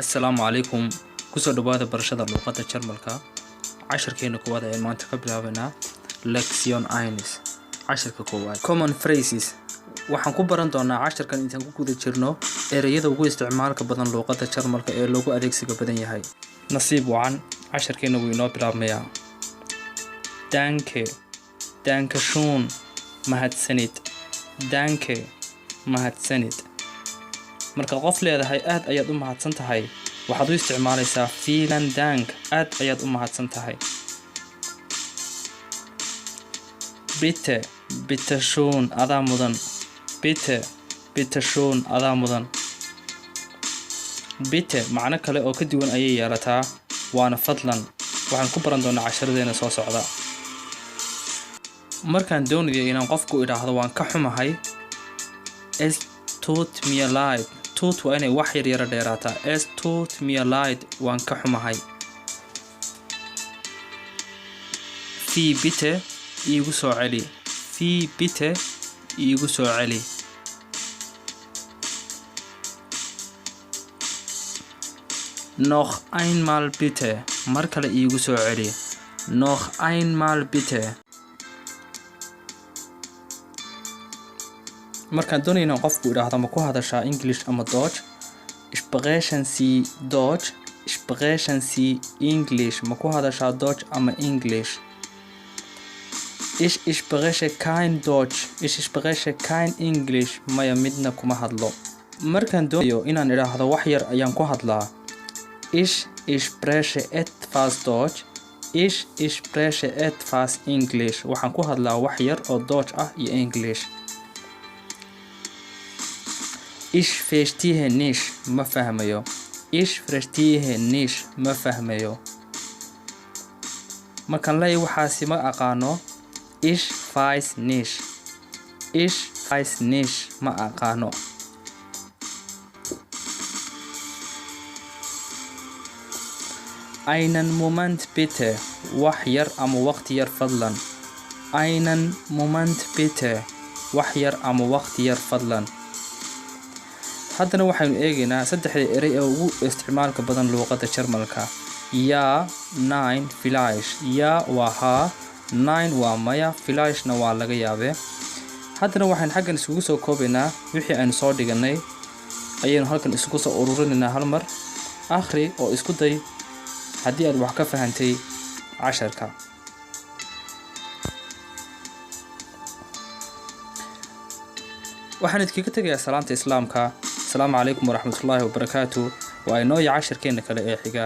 Assalaamu calaykum. Kusoo dhawaada barashada luuqadda Jarmalka. Casharkeena koowaad ayaan maanta ka bilaabanaa, Lektion eins, casharka koowaad, common phrases. Waxaan ku baran doonaa casharkan intaan ku guda jirno ereyada ugu isticmaalka badan luuqadda Jarmalka ee loogu adeegsiga badan yahay. Nasiib wacan, casharkeena wuu inoo bilaabmayaa. Danke, danke schön, mahadsanid. Danke, mahadsanid. Markaad qof leedahay aad ayaad u mahadsan tahay, waxaad u isticmaalaysaa vielen Dank, aad ayaad u mahadsan tahay. Bitte, bitte schön, adaa mudan. Bitte, bitte schön, adaa mudan. Bitte macno kale oo ka duwan ayay yeelataa, waana fadlan. Waxaan ku baran doonaa casharadeena soo socda. Markaan doonayo inaan qofku idhaahdo waan ka xumahay, es tut mir leid. Tut waa inay wax yar yara dheeraataa. Es tut mir leid, waan ka xumahay. Wie bitte? Iigu soo celi. Wie bitte? Iigu soo celi. Noch einmal bitte. Mar kale iigu soo celi. Noch einmal bitte. Markaan doonayo inaan qofku idhaahdo ma ku hadashaa English ama Deutsch, sprechen Sie Deutsch? Sprechen Sie English? Ma ku hadashaa Deutsch ama English? Ich spreche kein Deutsch. Ich spreche kein English. Maya, midna kuma hadlo. Markaan doonayo inaan idhaahdo wax yar ayaan ku hadlaa, ich spreche etwas Deutsch. Ich spreche etwas English. Waxaan ku hadlaa wax yar oo Deutsch ah iyo English. Ich verstehe nicht. Ma fahmayo. Ich verstehe nicht. Ma fahmayo. Markaan leeyahay waxaasi ma aqaano, ich weiß nicht. Ich weiß nicht. Ma aqaano. Einen Moment bitte. Wax yar ama waqti yar fadlan. Einen Moment bitte. Wax yar ama waqti yar fadlan. Haddana waxaynu eegaynaa saddexda erey ee ugu isticmaalka badan luuqadda Jarmalka: ja, nein, vielleicht. Ja waa haa, nein waa maya, vielleicht na waa laga yaabee. Haddana waxaan xaggan isugu soo koobaynaa wixii aynu soo dhiganay, ayaynu halkan isugu soo ururinaynaa. Hal mar akhri oo isku day haddii aad wax ka fahantay casharka. Waxaan idinkaga tegayaa salaamta Islaamka. Asalaamu calaykum waraxmatullaahi wabarakaatu. Waa inooya cashirkeena kale ee xiga.